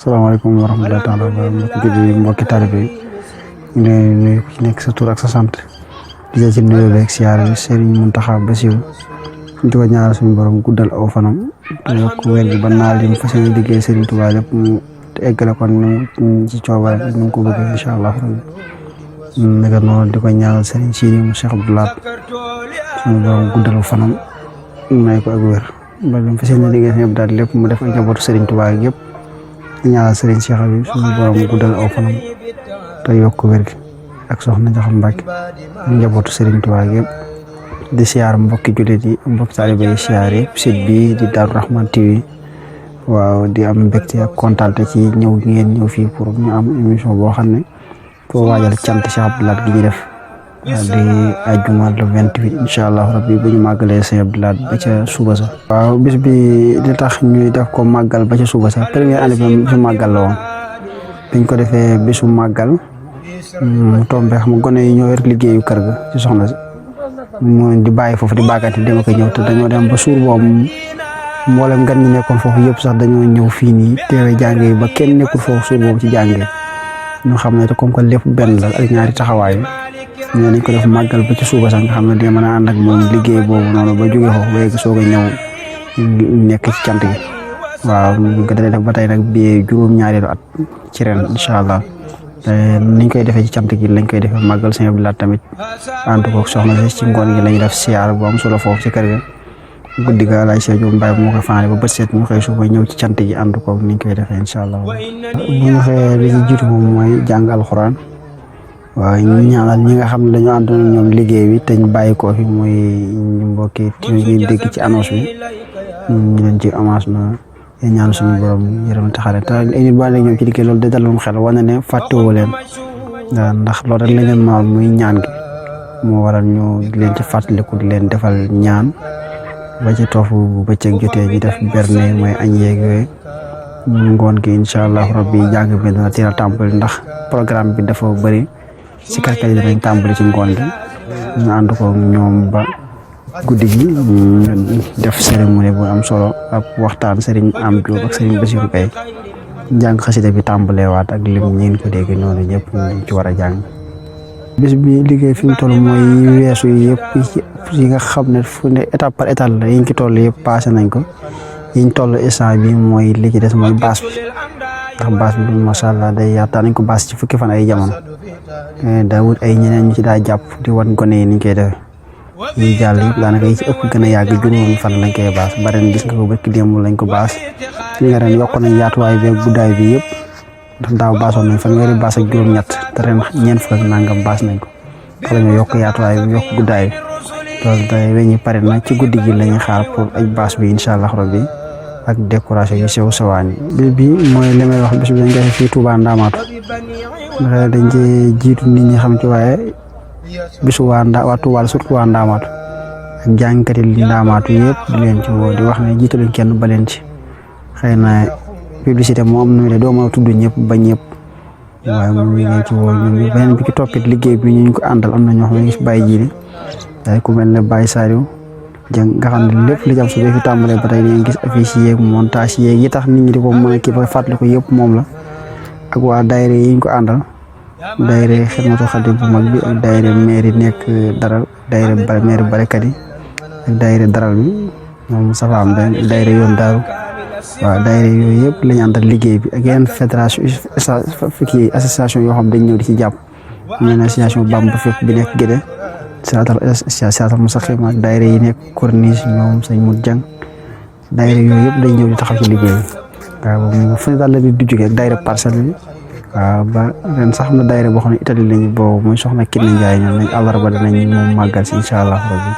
Assalamualaikum warahmatullahi taala wabarakatuh. Mbokki talibé ñu ku nekk sa tour ak sa sant di ci nuyu rek siyaare Serigne Mountakha Bassirou di ko ñaanal suñu borom guddal aw fanam te yokk wér gi ba naal yi mu fas yéene liggéey Serigne Touba lépp mu eggale ko ci coobare ñu ko bëgg inshallah naka noonu di ko ñaanal Serigne Sidi mu Cheikh Abdoulaye suñu borom guddal aw fanam may ko ak wér ba ñu fas yéene liggéey Serigne Abdoulaye lépp mu def ak njabootu Serigne Touba yépp ñaanal Serigne Cheikh bi suñu borom guddal aw fanam te yokk wér gi ak soxna Jaxam Mbàkke njabootu Serigne Touba yépp di siyaar mbokki jullit yi mbokki taalibe yi siyaar yépp site bi di Darou Rahman TV waaw di am mbégte ak kontaante ci ñëw ngeen ñëw fii pour ñu am émission boo xam ne pour waajal cant Cheikh Abdoulaye gi ñu def di ajjuma le 28 inshallah rabbi bu ñu màggalee Cheikh Abdoulaye ba ca suba sa waaw bis bi li tax ñuy def ko màggal ba ca suba sa première année bi bisu màggal la woon biñ ko defee bisu màggal mu tombé xam gone yi ñoo yor liggéeyu kër ga ci soxna si mo di bàyyi foofu di bàggante dem ak ñëw te dañoo dem ba suur boobu mboolem gan ñi nekkoon foofu yëpp sax dañoo ñëw fii nii teewe jànge ba kenn nekkul foofu suur boobu ci jànge ñu xam ne te comme que lépp benn la ak ñaari taxawaay ñu nañ ko def màggal ba ci suba sax nga xam ne dina mën a ànd ak moom liggéey boobu noonu ba jóge foofu ba yegg soog a ñëw nekk ci cant gi waaw ñu ko dalee def ba tey nag bi juróom-ñaareelu at ci ren inshallah niñ koy defee ci cant gi lañ koy defee màggal Sëñ Abdoulaye tamit ànd ko soxna si ci ngoon gi lañu def siyaar bu am solo foofu ci kër ga guddi ga lay Cheikh Diop Mbaye moo ko faane ba bët seet ñu xëy suba ñëw ci cant gi ànd ko niñ koy defee inshallah bu ñu xëyee li ci jiitu moom mooy jàng alxuraan waaw ñu ñaanal ñi nga xam ne dañu ànd ñoom liggéey bi te ñu bàyyi ko fi muy mbokki ñu dégg ci annonce bi ñu leen ci avance na ñaan suñu borom yërëm taxale te ay ba la ñoom ci liggéey loolu da dalum xel wane ne fàttewoo leen ndax loolu rek la leen maal muy ñaan gi moo waral ñu leen ci fàttaliku di leen defal ñaan ba ci tofu bu bëccëg jotee ñu def berne mooy añ yeeg yooyu ngoon gi inshallah rabbi jàng bi dana teel a tàmbali ndax programme bi dafa bëri ci karkar yi danañ tàmbali ci ngoon gi ñu ànd ko ñoom ba guddi gi def cérémonie bu am solo ak waxtaan Serigne am Diop ak Serigne Bassirou Gaye jàng xasida bi tàmbalee waat ak lim ñeen ko dégg noonu ñëpp ñu ci war a jàng bis bi liggéey fi mu toll mooy weesu yëpp yi nga xam ne fu ne étape par étape la yiñ ci toll yëpp passé nañ ko yiñ toll instant bi mooy li ci des mooy baas bi ndax baas bi masha Allah day yaata nañ ko baas ci fukki fan ay jamono da wut ay ñeneen ñu ci daa jàpp di wan gone yi niñ koy defee yi jàll yëpp daanaka yi ci ëpp gën a yàgg juróomi fan lañ koy baas ba ren gis nga ko barki démb lañ ko baas nga ren yokk nañ yaatuwaay bi ak guddaay bi yëpp ndax daaw baasoon nañ fanweeri baas ak juróom-ñett te ren ñeent fukk ak nangam baas nañ ko xala ñu yokk yaatuwaay bi yokk guddaay bi loolu day weñi pare na ci guddi gi lañuy xaar pour ay baas bi inshallah rabbi ak décoration yu sew sawaan bi mooy li may wax bis bi dañ koy fii Touba Ndamatou ndax dañ ci jiitu nit ñi xam ci waaye bisu waa Touba surtout waa Ndamatou ak jàngkat yi Ndamatou yëpp di leen ci woo di wax ne jiitaluñ kenn ba leen ci xëy na publicité moo am nu doo mën a tudd ñëpp ba ñëpp waaye moom ñu leen ci woo ñun beneen bi ci toppit liggéey bi ñu ko àndal am na ñoo xam ne gis bàyyi jiili waaye ku mel ne Baye Saliou jàng nga xam ne lépp li jam su fi tàmbalee ba tey dañuy gis affiche yeeg montage yeeg yi tax nit ñi di ko mën a kii ba fàttali ko yëpp moom la ak waa daayira yi ñu ko àndal daayira Xidmatul Xaadim bu mag bi ak daayira maire yi nekk daral daayira maire barakat yi ak daayira daral bi moom safaam daayira yoon daaru waaw daayira yooyu yëpp lañu àndal liggéey bi ak yeneen fédération fii association yoo xam dañ ñëw di ci jàpp ñu ne association Bamba fépp bi nekk Gédé siraatal mustaqim ak daayira yi nekk Corniche ñoom sëñ Mut Jang daayira yooyu yëpp dañ ñëw di taxaw ci liggéey bi waaw moom fu ne daal la di jógee ak daayira Parcelles bi waaw ba ren sax na daayira boo xam ne Italie lañu boobu mooy soxna Kiné Ndiaye ñoom nañ àllarba danañ moom màggal si inshallah rabbi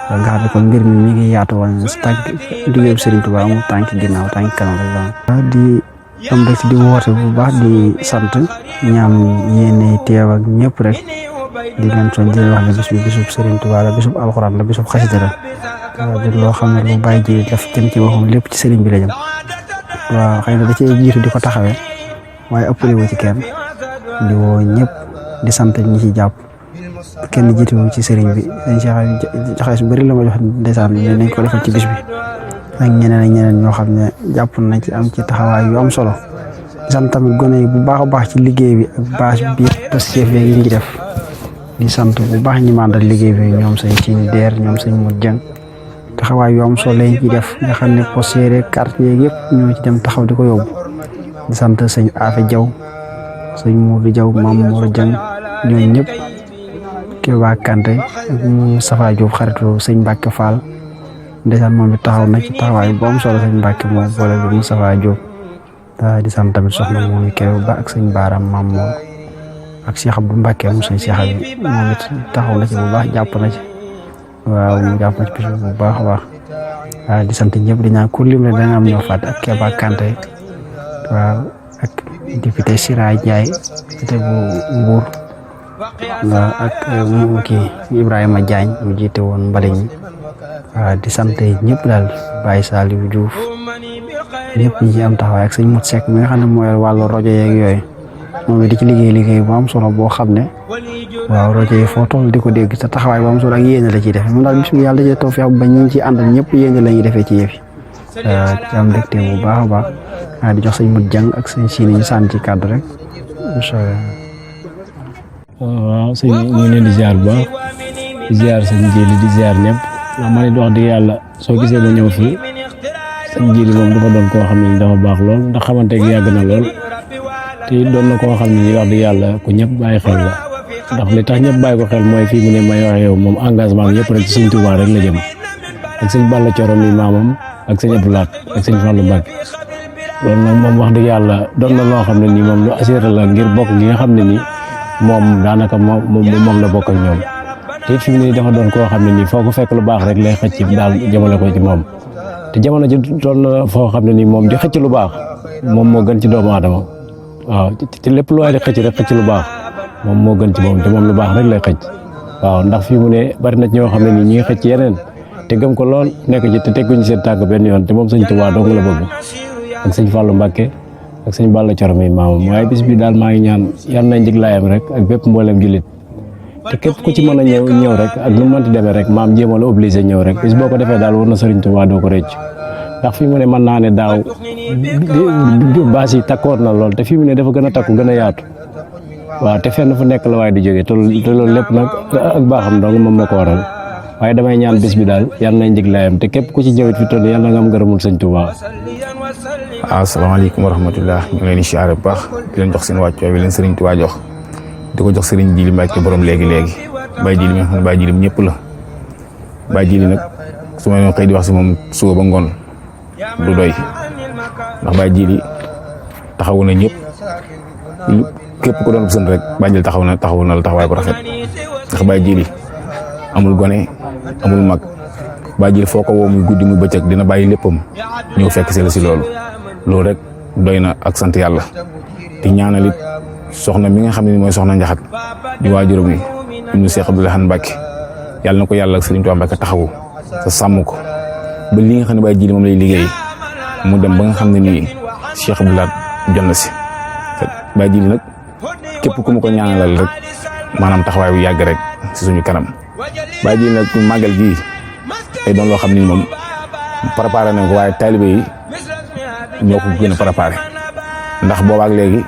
nga xam ne kon mbir mi mi ngi yaatu woon si tànk liggéeyu Serigne Touba amul tànk ginnaaw tànk kanam rek la di am rek di woote bu baax di sant ñaam yéene teew ak ñëpp rek di leen soñ di wax ne bis bi bisub Serigne Touba la bisub alxuraan la bisub xasida la di loo xam ne lu bàyyi ji daf jëm ci waxam lépp ci Serigne bi la jëm waaw xëy na da cee jiitu di ko taxawee waaye ëppale wu ci kenn di woo ñëpp di sant ñi ci jàpp kenn jiitu ci Serigne bi dañ ci xaalis bari la ma jox ndeysaan nañ ko defal ci bis bi ak ñeneen ñoo xam ne jàpp nañ ci am ci taxawaay yu am solo di sant tamit gone yi bu baax a baax ci liggéey bi ak bâche bi parce que yi ngi def di sant bu baax ñi mandal liggéey bi ñoom sëñ ci deer ñoom sëñ mu jëng taxawaay yu am solo lañ ci def nga xam ne posére quartier yëpp ñoo ci dem taxaw di ko yóbbu di sant sëñ Afe Jaw sëñ Modou Jaw Mam Mor Jëng ñoom ñëpp Kéba Kanté ak Safa Diop xaritu sëñ Mbacke Fall ndeysaan moom it taxaw na ci taxawaay bu am solo sëñ Mbacke moom boole bi Moustapha Diop di sant tamit soxna moomi Kéba Ba ak sëñ Baram Mam Mor ak Cheikh Abdou Mbacke mu sëñ Cheikh Abi moom it taxaw na ci bu baax jàpp na ci waaw mu jàpp na ci bis bu baax a baax waaw di sant ñëpp di ñaan ku lim ne danga am ñoo fàtte ak Kéba Kanté waaw ak député Sira Ndiaye député bu Mbour waaw ak mu kii Ibrahima Diagne mu jiite woon mbali ñi waaw di sant ñëpp daal Baye Saliou Diouf ñëpp ñi ci am taxawaay ak sëñ Mut Seck mi nga xam ne mooy wàllu rajo yeeg yooyu moom it di ci liggéey bu am solo boo xam ne waaw rajo yi foo toll di ko dégg sa taxawaay bu am solo ak yéene la ciy def moom daal bis bi yàlla da cee tawfeex ba ñu ci àndal ñëpp yéene la ñuy defee ci yëf yi ci am mbégte bu baax a baax di jox sëñ Mut Jàng ak sëñ Sini ñu sànni ci kàddu rek incha allah. waaw sëñ ñu ngi leen di ziar bu baax di ziar sëñ Jili di ziar ñëpp ndax ma ne di wax dëgg yàlla soo gisee ba ñëw fii sëñ Jili moom dafa doon koo xam ne dafa baax lool ndax xamante gi yàgg na lool te doon na koo xam ne wax dëgg yàlla ku ñëpp bàyyi xel la ndax li tax ñëpp bàyyi ko xel mooy fii mu ne may wax yow moom engagement yëpp rek ci sëñ Tuubaa rek la jëm ak sëñ Balla Coro mi maamam ak sëñ Abdou Lahat ak sëñ Fallou Mbacke loolu nag moom wax dëgg yàlla doon na loo xam ne nii moom lu assuré la ngir bokk gi nga xam ne nii moom daanaka moom la bokk ak ñoom te it fi mu ne dafa doon koo xam ne nii foo ko fekk lu baax rek lay xëcc daal jëmale ko ci moom te jamono ji doon na foo xam ne nii moom di xëcc lu baax moom moo gën ci doomu aadama waaw te lépp lu waay di xëcc rek xëcc lu baax moom moo gën ci moom te moom lu baax rek lay xëcc waaw ndax fi mu ne bari na ñoo xam ne nii ñi ngi xëcc yeneen te gëm ko lool nekk ci te tegguñu seen tànk benn yoon te moom sëñ Tuubaa dong la bëgg ak sëñ Fallou Mbacke ak sëñ Balla Coro mi maamam waaye bis bi daal maa ngi ñaan yal na njëglaayam rek ak bépp mboolem jullit te képp ku ci mën a ñëw rek ak nu mu mënti demee rek maam jéema la obligé ñëw rek bis boo ko defee daal war na sëriñ Tuubaa doo ko rëcc ndax fi mu ne mën naa ne daaw baas yi takkoor na lool te fi mu ne dafa gën a takku gën a yaatu waaw te fenn fu nekk la waaye di jógee te loolu lépp nag ak baaxam dong moom moo ko waral waaye damay ñaan bis bi daal yal na njëglaayam te képp ku ci ñëwit fi toll yàlla nga am ngërëmul sëñ Tuubaa. asalaamaaleykum wa rahmatulah ñu ngi leen di siyaare bu baax di leen jox seen wàccuwaay bi leen sëriñ Tuubaa jox di ko jox sëriñ Jili Mbàkke borom léegi Baye Jili mi nga xam ne Baye Jili ñëpp la Baye Jili nag su ma leen xëy di wax si moom suba ba ngoon du doy ndax Baye Jili taxawu na ñëpp képp ku doon sën rek Baye Jili taxaw na la taxawaay bu rafet ndax Baye Jili amul gone amul mag Baye Jili foo ko woo muy guddi muy bëccëg dina bàyyi léppam ñëw fekk si la si loolu rek doy na ak sant yàlla di ñaanal it soxna mi nga xam ne mooy soxna Njaxat di waajuram wi ibnu Cheikh Abdou Lahad Mbacke yàlla na ko yàlla ak Sëriñ Tuubaa Mbacke taxawu sa sàmm ko ba li nga xam ne Baye Jili moom lay liggéey mu dem ba nga xam ne nii Cheikh Abdou Lahad jot na si Baye Jili nag képp ku ma ko ñaanalal rek maanaam taxawaay bu yàgg rek si suñu kanam Baye Jili nag màggal gii day doon loo xam ni moom préparé nañ ko waaye taalibe yi ñoo ko gën a préparé ndax boobaak léegi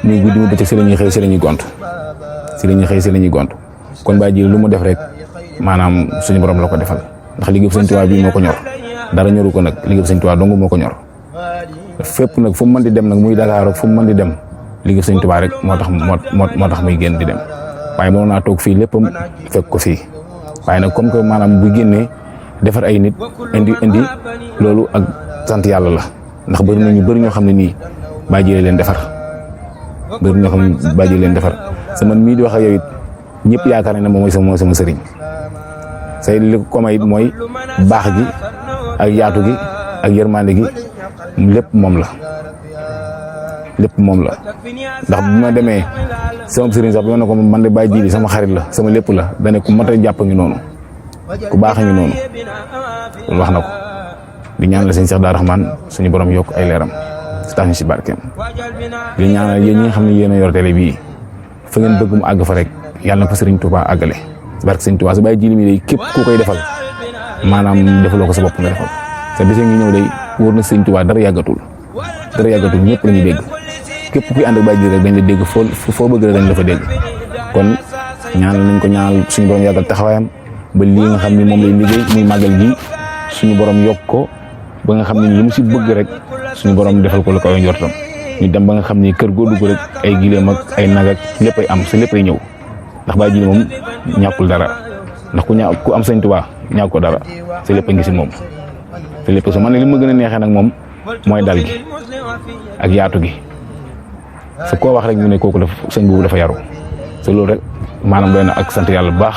muy guddi mu bëccëg si la ñuy xëy si la ñuy gont kon Baye Jili lu mu def rek maanaam suñu borom la ko defal ndax liggéey Sëñ Tuubaa bi moo ko ñor dara ñoru ko nag liggéey Sëñ Tuubaa dong moo ko ñor fépp nag fu mu mën di dem nag muy Dakar ak fu mu mën di dem liggéey Sëñ Tuubaa rek moo tax muy génn di dem waaye mënoon naa toog fii léppam fekk ko fii waaye nag comme que maanaam bu génnee defar ay nit indi loolu ak sant yàlla la ndax bëri ñoo xam ne nii Baye Jili leen defar sa man mii di wax ak yow it ñëpp yaakaar nañ ne moom mooy sama sëriñ say li ko may it mooy baax gi ak yaatu gi ak yërmande gi lépp moom la ndax bu ma demee sama sëriñ sax bi ma ne ko man de Baye Jili sama xarit la sama lépp la dane ku mat a jàpp ngi noonu ku baax ngi noonu loolu wax na ko di ñaanal sëñ Cheikh Daaru Rahman suñu borom yokk ay leeram si tax ñu si barkeem di ñaanal yéen ñi nga xam ne yéen a yor télé bii fa ngeen bëgg mu àgg fa rek yàlla na fa Sëriñ Tuubaa àggale barke Sëriñ Tuubaa su Baye Jili mi day képp ku koy defal maanaam defaloo ko sa bopp nga defal sa bés ngi ñëw day wóor na Sëriñ Tuubaa dara yàggatul ñëpp la ñuy dégg képp kuy ànd ak Baye Djily rek dañ la dégg foo bëgg rek dañ la fa dégg kon ñaanal nañ ko ñaanal suñu borom yàggal taxawaayam ba lii nga xam ni moom lay liggéey muy màggal gi suñu borom yokk ko ba nga xam ne li mu si bëgg rek suñu borom defal ko la kaw njortam ñu dem ba nga xam ni kër goo dugg rek ay gileem ak ay nag ak lépp ay am sa lépp ay ñëw ndax Baye Djily moom ñàkkul dara ndax ku am Sëñ Tuubaa ñàkk ko dara sa lépp a ngi si moom sa lépp man nag li ma gën a neexee nag moom mooy dal gi ak yaatu gi sa koo wax rek ñu ne kooku dafa sëñ boobu dafa yaru sa loolu rek maanaam doy na ak sant yàlla bu baax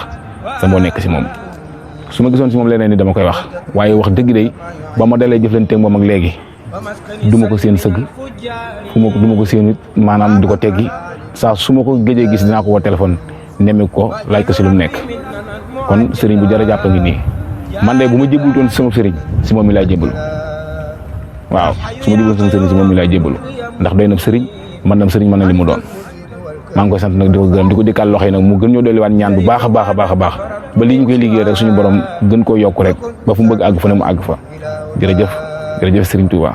sa moo nekk si moom su ma gisoon si moom leneen ni dama koy wax waaye wax dëgg day ba ma dalee jëflanteeg moom ak léegi duma ko seen sëgg duma ko seen maanaam di ko teggi saa su ma ko géjee gis dinaa ko woo téléphone nemmi ko laaj ko si lu mu nekk kon sëriñ bu jar a jàpp ngi nii man de bu ma jébbalu toon si sama sëriñ si moom mi laay jébbalu waaw su ma jébbalu sama sëriñ si moom mi laay jébbalu ndax doy na sëriñ man na sëriñ mën na li mu doon maa ngi koy sant nag di ko gërëm di ko dikkaat loxo yi nag mu gën ñoo dolliwaat ñaan bu baax a baax a baax a baax ba lii ñu koy liggéey rek suñu borom gën koo yokk rek ba fu mu bëgg àgg fa ne mu àgg fa jërëjëf Serigne Touba.